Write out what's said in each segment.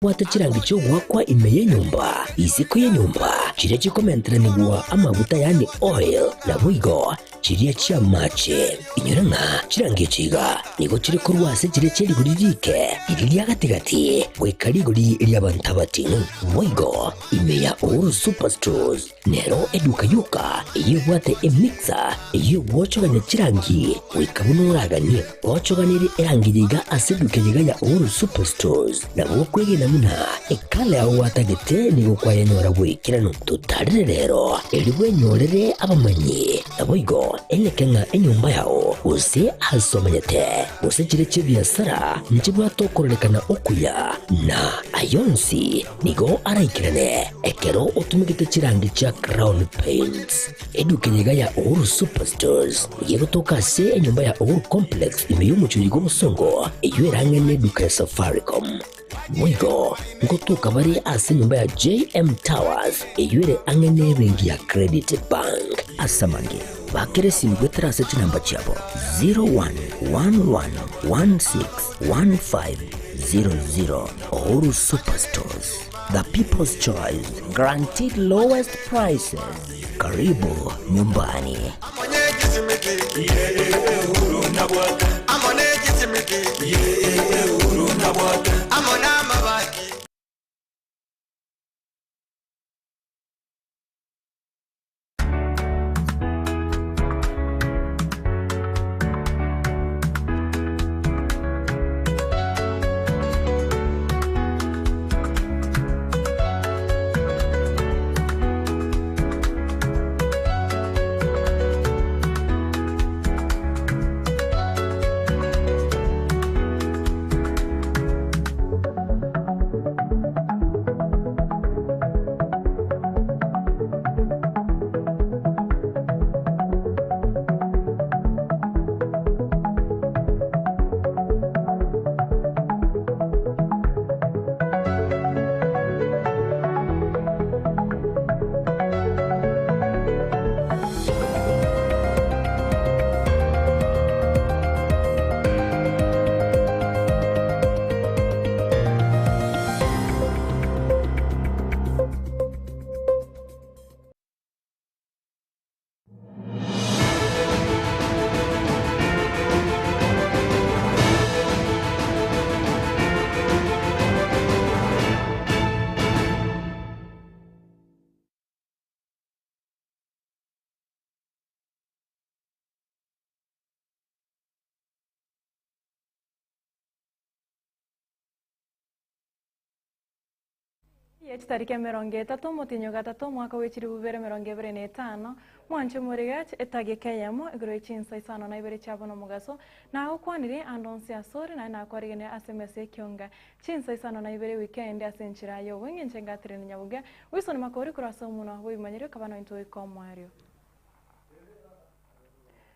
Bwata chirangi chi'ogoakwa ime y'enyomba, isiko y'enyomba, chiria chikomenteranigwa amaguta yaani oil, naboigo chiria chi'amache. Inyora ng'a chirangi echi iga nigo chire korwa ase chiria chie rigori riike, riria ria gati-gati, goika rigori ri'abanto abating'u. Boigo ime ya Uhuru Superstores Nero eduka yoka eyio ebwate emixer eyio egwochogania chirangi goika buna oraganie. Gochoganerie erangi eye iga ase eduka eye iga ya Uhuru Superstores nabo okwegena buna ekala yao gwatagete nigo kwayenyora bw'ekeranu. Totarere rero erio bwenyorere abamanyi naboigo eneke ng'a enyomba yao gose ase omanyete gose chire chi'ebiasara nchibwate okororekana okuya na ayonsi Nigo araikerane ekero otumegete chirangi chia Crown Paints. Eduka eye iga ya Uhuru Superstores nigo egotoka ase enyomba ya Uhuru Complex ime y'omochie oyo bw'obosongo eyio erang'e neduka ya Safaricom. Boigo ngotoka bare ase enyomba ya JM Towers eyio ere ang'e nebenki ya Credit Bank. Ase amange, bakera esimi goetera ase chinamba chiabo 0111161500. Uhuru Superstores, the people's choice, guaranteed lowest prices. Karibu nyumbani. Ye chitariki emerongo etato omotienyi o gatato omwaka bwe chilifu bibere emerongo ebere na etano, mwanche morigeche etageka eyemo igoro ye chinsa isano na ibere chia bono omogaso, nagokwanire ande onsi asore, naende nakwarigeneire ase emesa y'ekionga chinsa isano na ibere ewikendi ase enchera y'obweng'e inche ngaterenia nyabuga, Wilson Makori korwa ase omonwa bw'ebimanyerero kaba nointwe goika omoerio.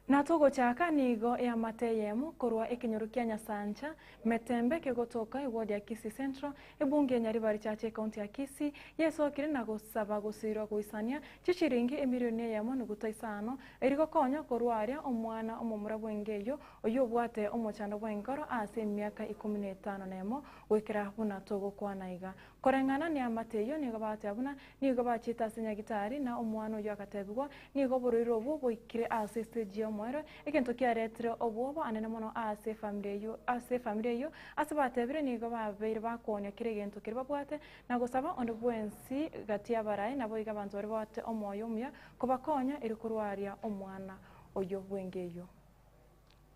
Na togochaka nigo eamate eyemo korwa ekenyoro kia Nyasancha, Metembe kegotoka eward ya Kisii Central, ebunge ya Nyaribari Church ecounty ya Kisii, yesokire na gosaba gosirwa goisania chishiringi emilioni eyemo nuguta isano eri gokonya korwaria omwana omomura bw'enka eyio oyio obwate omochando bw'enkoro ase emiaka ikomi na etano nemo goikera buna togokwana iga. Koreng'ana neamate eyio nigo bagateba buna Nigo bachiete ase nyagitari, na omwana oyio agatebigwa, Nigo oborwaire obwo boikire ase estage y'omoerio, egento kiaretire obwoba anene mono ase efamiri eyio ase efamiri eyio. Ase batebire nigo babeire bakoonia kera egento keria babwate, na gosaba onde bwensi gati y'abarai, naboigo abanto baria babwate omoyo omuya kobakonya erio korwaria omwana oyio bw'enka eyio.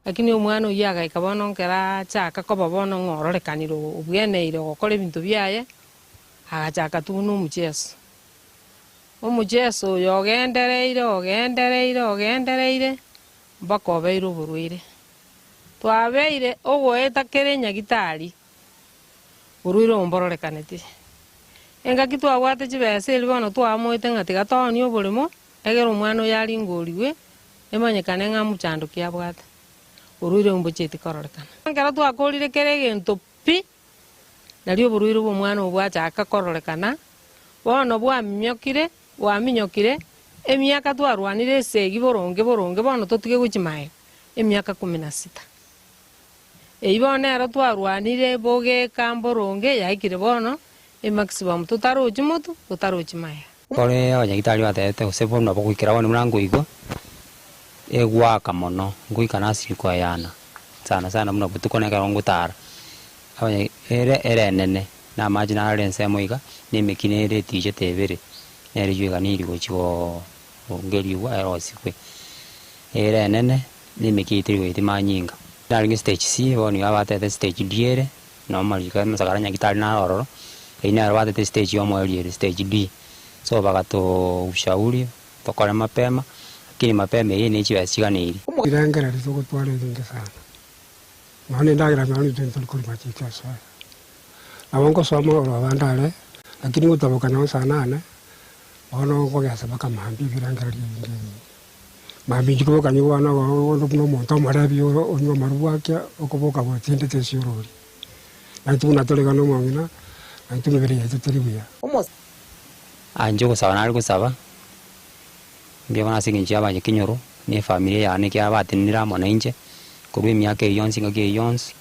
Lakini omwana oyio agaika bono nkero achaka koba bono ng'a ororekanire obweneire ogokora ebinto biaye, agachaka tu buna omocheso. Omocheso oyo ogendereire ogendereire ogendereire mpaka obeire oborwaire. Twabeire ogoeta kera enyagitari, borwaire obo mbororekaneti. Engaki twabwate chibesa eria bono twamoete ng'a tiga toonie oboremo, egere omwana oyo aringorigwe, Emanyekane ng'a mochando ki abwate, oborwaire obo mbochieti kororekana. Ekero twakorire kera egento pi, nario oborwaire bw'omwana obo bwachaka kororekana, bono bwaminyokire, bwaminyokire, emiaka twarwanire esegi boronge boronge bono totige gochia magega, emiaka kumi na sita. Eyio bono nero twarwanire bogeka mboronge yaikire bono emaximum totarochi motu totarochi maya. Kore abanyagitari batebete gose bono nabo goikera bono buna nkoigwa, egwaka mono, ngoika nasinywa koeyana, sana sana buna botuko na ekero ngotara, abanya ere ere enene, na amache naro ensemo iga, na emekina ere etichete ebere, nere eywo eganiri gochi goo gongerigwa erosigwe. Ere enene, na emekia eyio teri goetia manyinga. Narenge stage C, bono iga batebete stage D ere, na amariko amasakara nyagitari naro ororo, eyio nero batebete stage ya omoerio ere stage D. So bagatoushauri tokore mapema, lakini mapema eyio ne chibesa chiganeiri. Rirengererio togotwara ebinge sana, nonya na endagera nonya intwe ntori korima chicha ase aya. Nabo ngosoma oro abande are, lakini gotaboka nonye saa nane, bono nkogesa mpaka mambia ebirengererio ebinge ebinge. Mambia inche koboka nyigwa bono onde buna omonto omorebi oro onywa amarwa bwakia, okoboka gotindete ase orori. Na intwe buna tore iga na omong'ina, na intwe emebere yaito teri buya. Inche ogosaba nare gosaba, mbuya mono ase eng'encho ya abanyakenyoro, na efamiri yane ekiagera batenenire amo nainche, korwa emiaka eyio yonsi engaki eyio yonsi,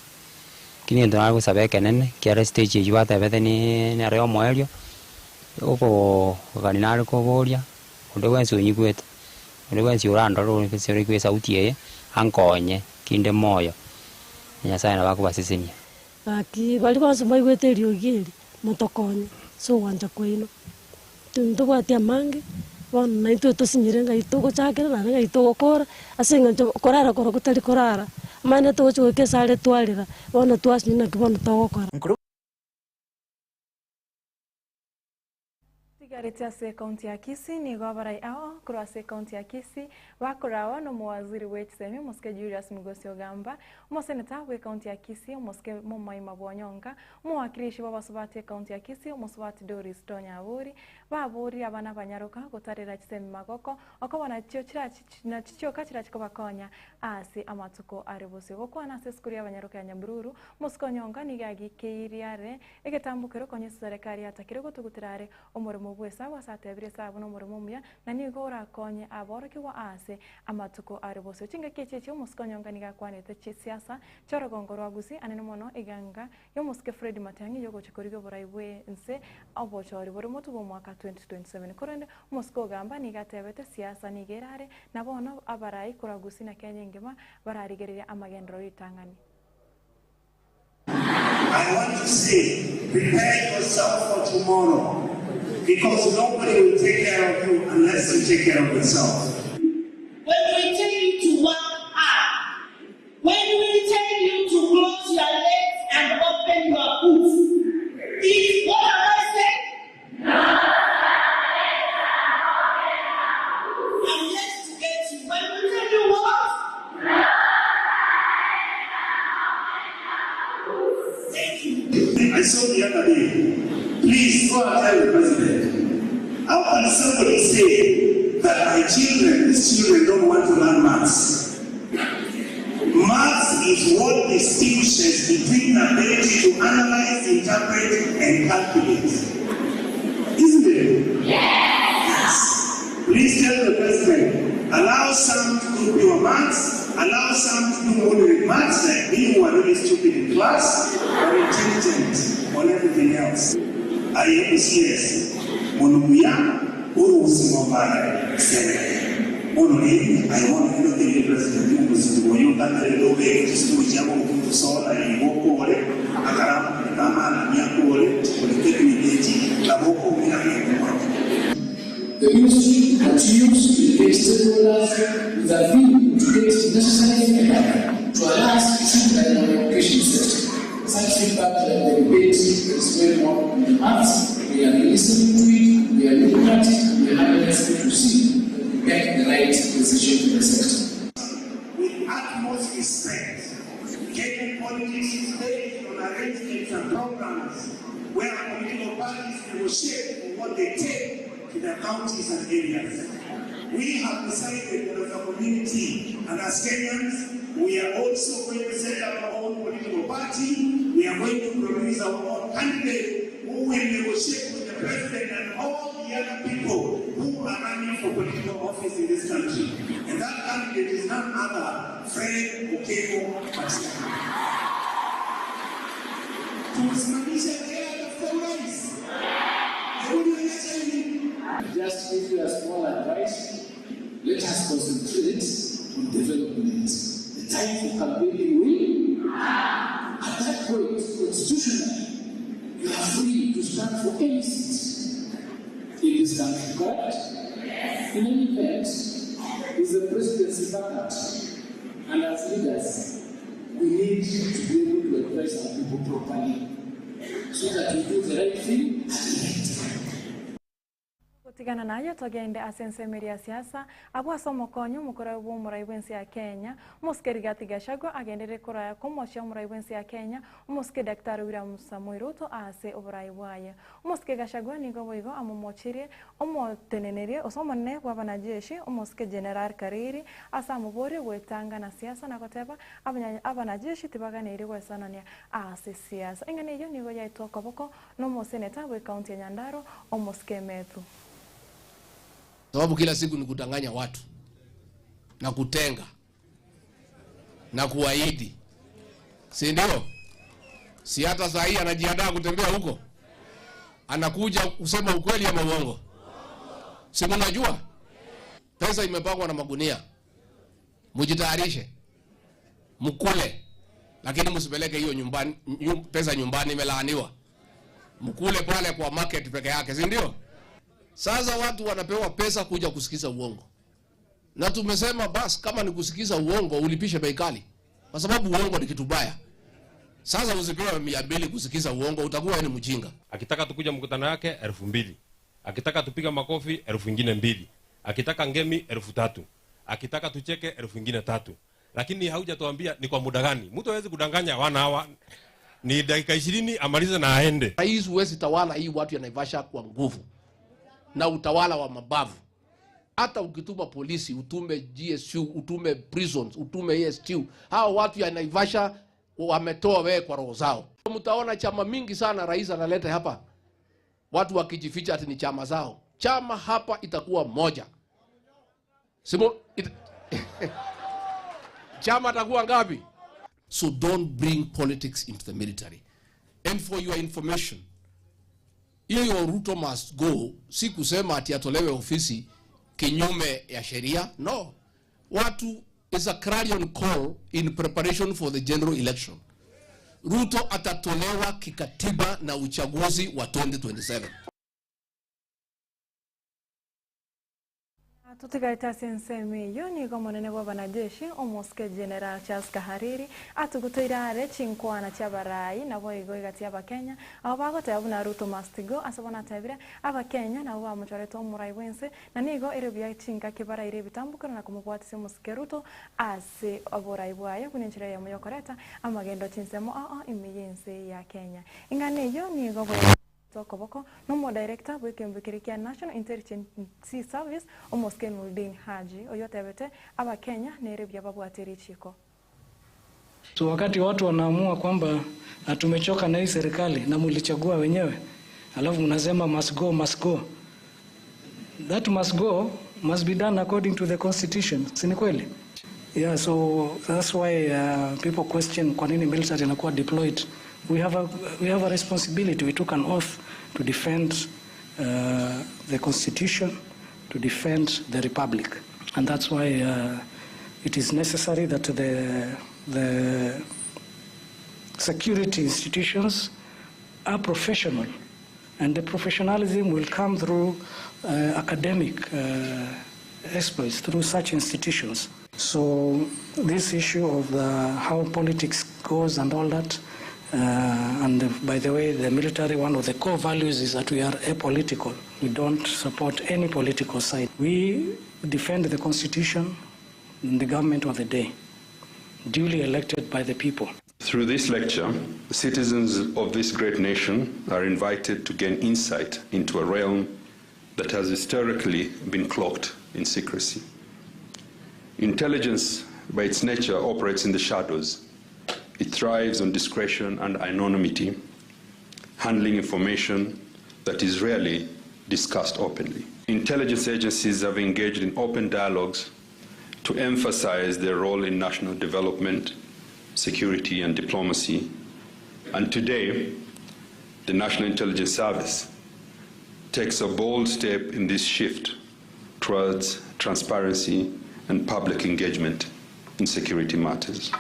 lakini egento nare gosaba ekenene, ekiagera estage eyio batebete niiii nero ya omoerio, okogania nare koboria, onde bwensi onyigwete, onde bwensi orandore onde bwensi oraigwe esauti eye, ankonye kinde moyo, na Nyasaye nabo akobasesenia. Gaki baria bonsi mbaigwete eriogi eri, motokonye ase ogwancha kwaino. Intwe ntobwati amange, bono naintwe tosinyire ng'ai togochakera naende ng'ai togokora, ase eng'encho korara korokwo tari korara, amang'ana togochi goika ase are twarera, bono twasinywa naki bono togokora. Tigareti ase ekaunti ya Kisii nigo abarai ao korwa ase ekaunti ya Kisii bakorawa nomowaziri bwe chisemi omosike Julius Migosi Ogamba, omoseneta bwe ekaunti ya Kisii omosike Momoima Bwonyonga, omowakilishi bw'abasubati ekaunti ya Kisii omosubati Doris Tonya Abori, baborie abana abanyaroka gotarera chisemi magoko okoba nachio chirachi nachio chioka chirachi kobakonya ase amatuko are bosio. Gokwana ase esukuru y'abanyaroka ya Nyabururu, omosike Onyonga nigo agikeirie are Egetambo keria konya eserekari yatakire gotugutera are omoremo bw'Esabu ase atebire Esabu nomoremo omuya, na nigo orakonye aborokigwa aase amatuko are bosio. Chingaki echi echio omosike onyonga nigo akwanete chisiasa chi'orogongo rwa Gusii anene mono eganga y'omosike Fred Matiang'i y'ogochia korigia oborai bw'ense obochori bore motwe bw'omwaka 2027. Korende omosike ogamba nigo atebete siasa nigo erare na bono abarai korwa Gusii na Kenya engima bararigereria amagenderero ritang'ani. I want to say, prepare yourself for tomorrow because nobody will take care of you unless you take care of yourself. When we tell you to work hard, when we tell you to close your legs and open your boots, it's what have I said? I'm yet to get you. When we tell you what? Thank you. I saw the other day. Please go and tell the president. How can somebody say that my children, these children don't want to learn maths? Maths is what distinguishes between the ability to analyze, interpret, and calculate. Isn't it? Yes. Please tell the president, allow some to do pure maths, allow some to do moderate maths, like me who are really stupid in class, but intelligent on everything else. Aye OCS, mono buya, oro obosima bwane sere. Bono rende, aye bono rende otebire president omosinto oyo otaterete obeke chisukuru chiabo obotutu soda igo okore, akarama kare ka amaanani akore, polytechnic echi, nabo okoumera gento mwaki. The ministry continues to engage stakeholders with a view to get necessary feedback to allow us to streamline our education sector. Such feedback like the debate that is going on in the maths, we are listening to it, we are looking at it, and we are analyzing to see that we make the right decision for the sector. With utmost respect, Kenyan politics is based on arrangements and programs where political parties negotiate for what they take to their counties and areas. We have decided that as a community and as Kenyans, we are also going to set up our own political party. We are going to produce our own candidate who will negotiate with the president and all the other people who are running for political office in this country. And that candidate is none other, Fred Okengo Matiang'i. Tumsimamishe yeye atafute urais. Hebu nionyeshe hivi. Just give you a small advice. Let us concentrate on development. The time for campaigning will. At that point, constitutionally, you are free to stand for any seat in this country, correct? Yes. In any event, is the presidency vacant? And as leaders, we need to be able to advise our people properly so that we do the right thing at the right time. Gotigana nayo togende ase ensemo eria ya siasa, abwo ase omokonyi omokorai bwa omorai bw'ense ya Kenya, omosike Rigathi Gachagua agenderere koraya komochia omorai bw'ense ya Kenya, omosike Daktari William Samoei Ruto ase oborai bwaye. Omosike Gachagua nigo boigo amomochirie omotenenerie ase omonene bw'abanajeshi, omosike General Kariri, ase amoborie goetanga na siasa na goteba abanajeshi tibaganeiri goesanania ase siasa. Eng'ana eyio nigo yaetwe okoboko nomoseneta bw'ecounty ya Nyandarua, omosike Methu. Sababu kila siku ni kudanganya watu na kutenga na kuahidi, si ndio? Si hata saa hii anajiandaa kutembea huko, anakuja kusema ukweli ama uongo? Si mnajua pesa imepangwa na magunia, mjitayarishe, mkule, lakini msipeleke hiyo nyumbani, pesa nyumbani, imelaaniwa. Mkule pale kwa market peke yake, si ndio? Sasa watu wanapewa pesa kuja kusikiza uongo, na tumesema bas, kama ni kusikiza uongo ulipishe bei kali, kwa sababu uongo ni kitu baya. Sasa usipewe 200 kusikiza uongo, utakuwa ni mjinga. Akitaka tukuja mkutano yake 2000, akitaka tupiga makofi 2000, akitaka ngemi 3000, akitaka tucheke 3000. Lakini haujatuambia ni kwa muda gani. Mtu hawezi kudanganya wana hawa ni dakika 20 amalize na aende. Rais, huwezi tawala hii watu ya Naivasha kwa nguvu na utawala wa mabavu. Hata ukituma polisi, utume GSU, utume prisons, utume ASQ, hao watu ya Naivasha wametoa wewe kwa roho zao. Mtaona chama mingi sana rais analeta hapa, watu wakijificha ati ni chama zao. Chama hapa itakuwa moja. Simo, it, chama atakuwa ngapi? So don't bring politics into the military. And for your information, hiyo Ruto must go, si kusema ati atolewe ofisi kinyume ya sheria. No. Watu is a clarion call in preparation for the general election. Ruto atatolewa kikatiba na uchaguzi wa 2027. Tutigaite ase ensemo eyio nigo omonene bwa abanajeshi omosike General Charles Kahariri atuguteire are chinkwana chiabarai nabo igo egati abakenya abo bagoteba buna Ruto must go ase bono atebire abakenya nabo bamochorete omorai bwense na nigo ere buya chinkaki baraire ebitambukero na komobwatisia omosike Ruto ase oborai bwaye buna enchera eyemo yokoreta amagendo chinsemo oo ime ya ense ya Kenya. Eng'ana eyio nigo okoboko nomodirector bw'ekembe keria kia National Intelligence Service omosike Noordin Haji oyo otebete abakenya nere buya babwate richiko. So wakati watu wanaamua kwamba tumechoka na hii serikali na mulichagua wenyewe, alafu mnasema must go, must go. That must go must be done according to the constitution. Si ni kweli? Yeah, so that's why people question kwa nini military inakuwa deployed. We have a responsibility. We took an oath to defend the constitution, to defend the republic. And that's why it is necessary that the security institutions are professional. And the professionalism will come through academic exploits, through such institutions. So this issue of how politics goes and all that, and by the way, the military, one of the core values is that we are apolitical. We don't support any political side. We defend the constitution and the government of the day, duly elected by the people. Through this lecture, citizens of this great nation are invited to gain insight into a realm that has historically been cloaked in secrecy. Intelligence, by its nature, operates in the shadows. It thrives on discretion and anonymity, handling information that is rarely discussed openly. Intelligence agencies have engaged in open dialogues to emphasize their role in national development, security, and diplomacy. And today, The National Intelligence Service takes a bold step in this shift towards transparency and public engagement in security matters.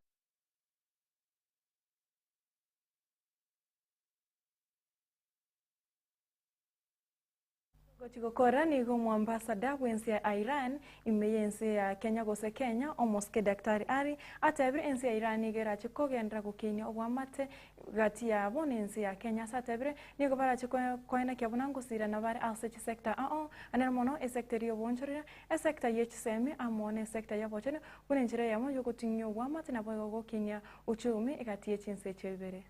Gochi gokora nigo omoambasada bw'ense ya Iran ime y'ense ya Kenya gose Kenya omosike Daktari Ali atebire ense ya Iran nigo erache kogenderera gokinia oboamate gati yabo na ense ya Kenya ase atebire nigo barache koenekia buna ngosirana bare ase chisector ao anene mono esector eria y'oboonchoreria, esector ye chisemi amo na esector y'obochenu buna enchera eyemo y'ogoting'ia oboamate naboigo gokinia uchumi egati ye chinse echio ibere.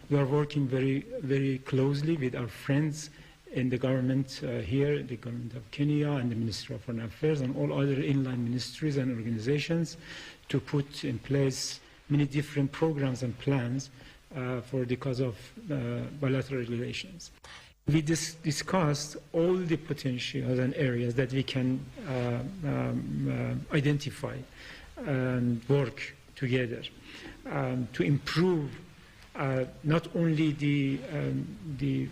We are working very, very closely with our friends in the government uh, here, the government of Kenya and the Ministry of Foreign Affairs and all other inline ministries and organizations to put in place many different programs and plans uh, for the cause of uh, bilateral relations. We dis discussed all the potentials and areas that we can uh, um, uh, identify and work together um, to improve uh, not only the, um, the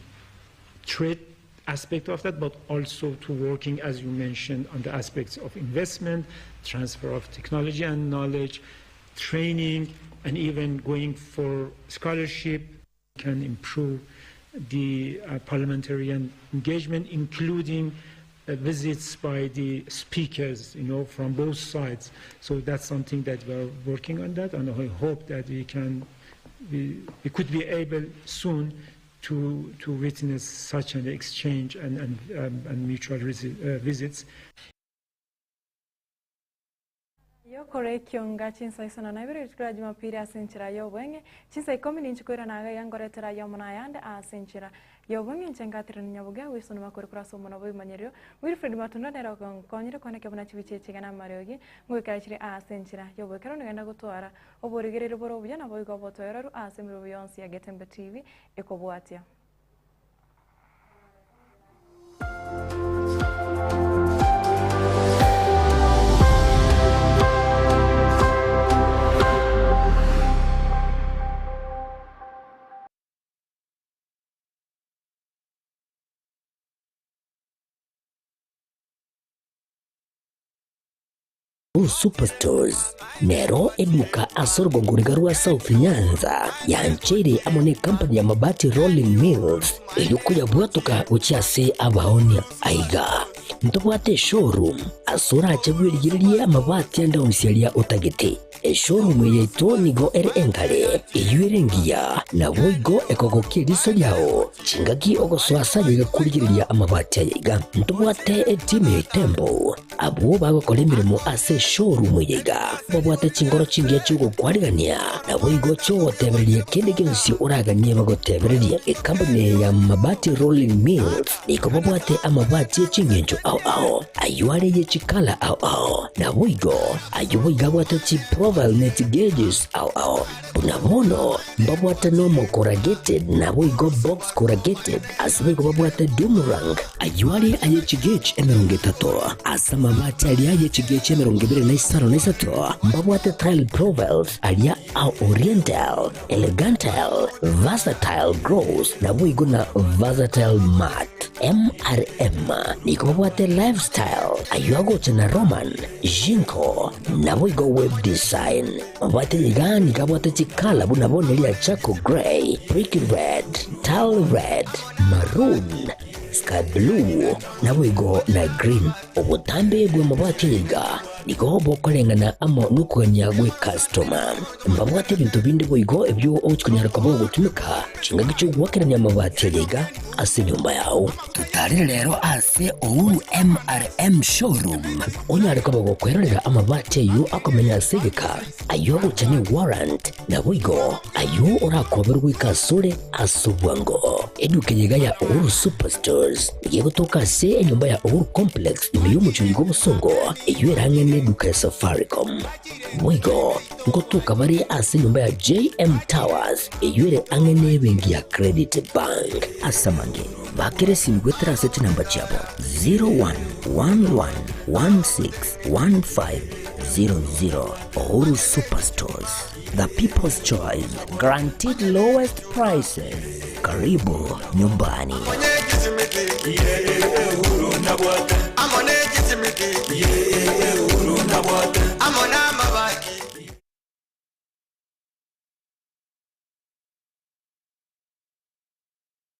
trade aspect of that, but also to working, as you mentioned, on the aspects of investment, transfer of technology and knowledge, training, and even going for scholarship can improve the uh, parliamentarian engagement, including uh, visits by the speakers, you know, from both sides. So that's something that we're working on that, and I hope that we can, we, we could be able soon to, to witness such an exchange and, and, um, and mutual uh, visits. Yokora ekionga chinsa isano na ibere rituko ria Jumapili ase enchera ya obweng'e, chinsa ikomi ninche koirana iga iga nkoretera ayomo na ayande ase enchera ya obweng'e inche ngaterania nyaboge Wilson Makori korwa ase omonwa bw'ebimanyererio, Wilfred Matunda nere ogonkonyire kwane buna chibicha echi iga na amariogi ngoikera chire ase enchera ya obwekero nigenda gotwara oborigereria bore obuya naboigo obotoereru ase emeremo yonsi ya Getembe TV ekobwatia. Superstores nero eduka ase orogongo riga rwa South Nyanza yancheire amo ne company ya Mabati Rolling Mills erio koyabwatoka gochia ase abaonia. Aiga ntobwate eshowroom ase orache bwerigererie amabati ande onsi aria otagete. Eshowroom eye yaito nigo ere engare, eyio ere engiya, naboigo ekogokia eriso riao chingaki ogosoa ase aye iga korigereria amabati aya iga. Ntobwate etimu ya Itembo Abwo bagokora emeremo ase eshowroom eye iga babwate chinkoro chingiya chi'ogokwarigania, naboigo chi'ogotebereria kende gionsi oraganie bagotebererie. Ekampuni eye ya Mabati Rolling Mills nigo babwate amabati e ching'encho ao ao, ayio are ye chikala ao ao, naboigo ayio boigo abwate chiprofile ne chigauges ao ao. Buna bono mbabwate nomo corrugated naboigo box corrugated, ase boigo babwate doomerang, ayio are aye chigauge 30, ase amabati aria aye chigauge 25, mbabwate tile profiles aria a oriental, elegantal, versatile gloss, naboigo na versatile matte. MRM nigo babwate lifestyle, ayio agocha na Roman, Jinko, naboigo web design. Mabwate iga nigo abwate chikala buna bono eria charcoal grey, brick red, tile red, maroon, sky blue, naboigo na green. Obotambe bw'amabati aya iga nigo bokoreng'ana amo nokogania gw'ecustoma. Mbabwate ebinto binde boigo ebio ogochia konyara koba ogotumeka chingaki chi'ogoakerania amabati aya iga ase enyomba yao. Totarire rero ase Uhuru MRM Showroom onyare koba gokwerorera amabati ayio akomenya ase egeka, ayio agocha ne warrant, naboigo ayio orakoberwe goika asore ase obwango. Eduka eye iga ya Uhuru Superstores nigo egotoka ase enyomba ya Uhuru Complex ime y'omochie oiga obosongo, eyio ere ang'e neduka ya Safaricom. Boigo ngotoka bare ase enyomba ya JM Towers eyio ere ang'e nebenki ya Credit Bank. Ase amange, bakera esimi goetera ase chinamba chiabo 0111161500. Uhuru Superstores, the people's choice, guaranteed lowest prices. Karibu nyumbani.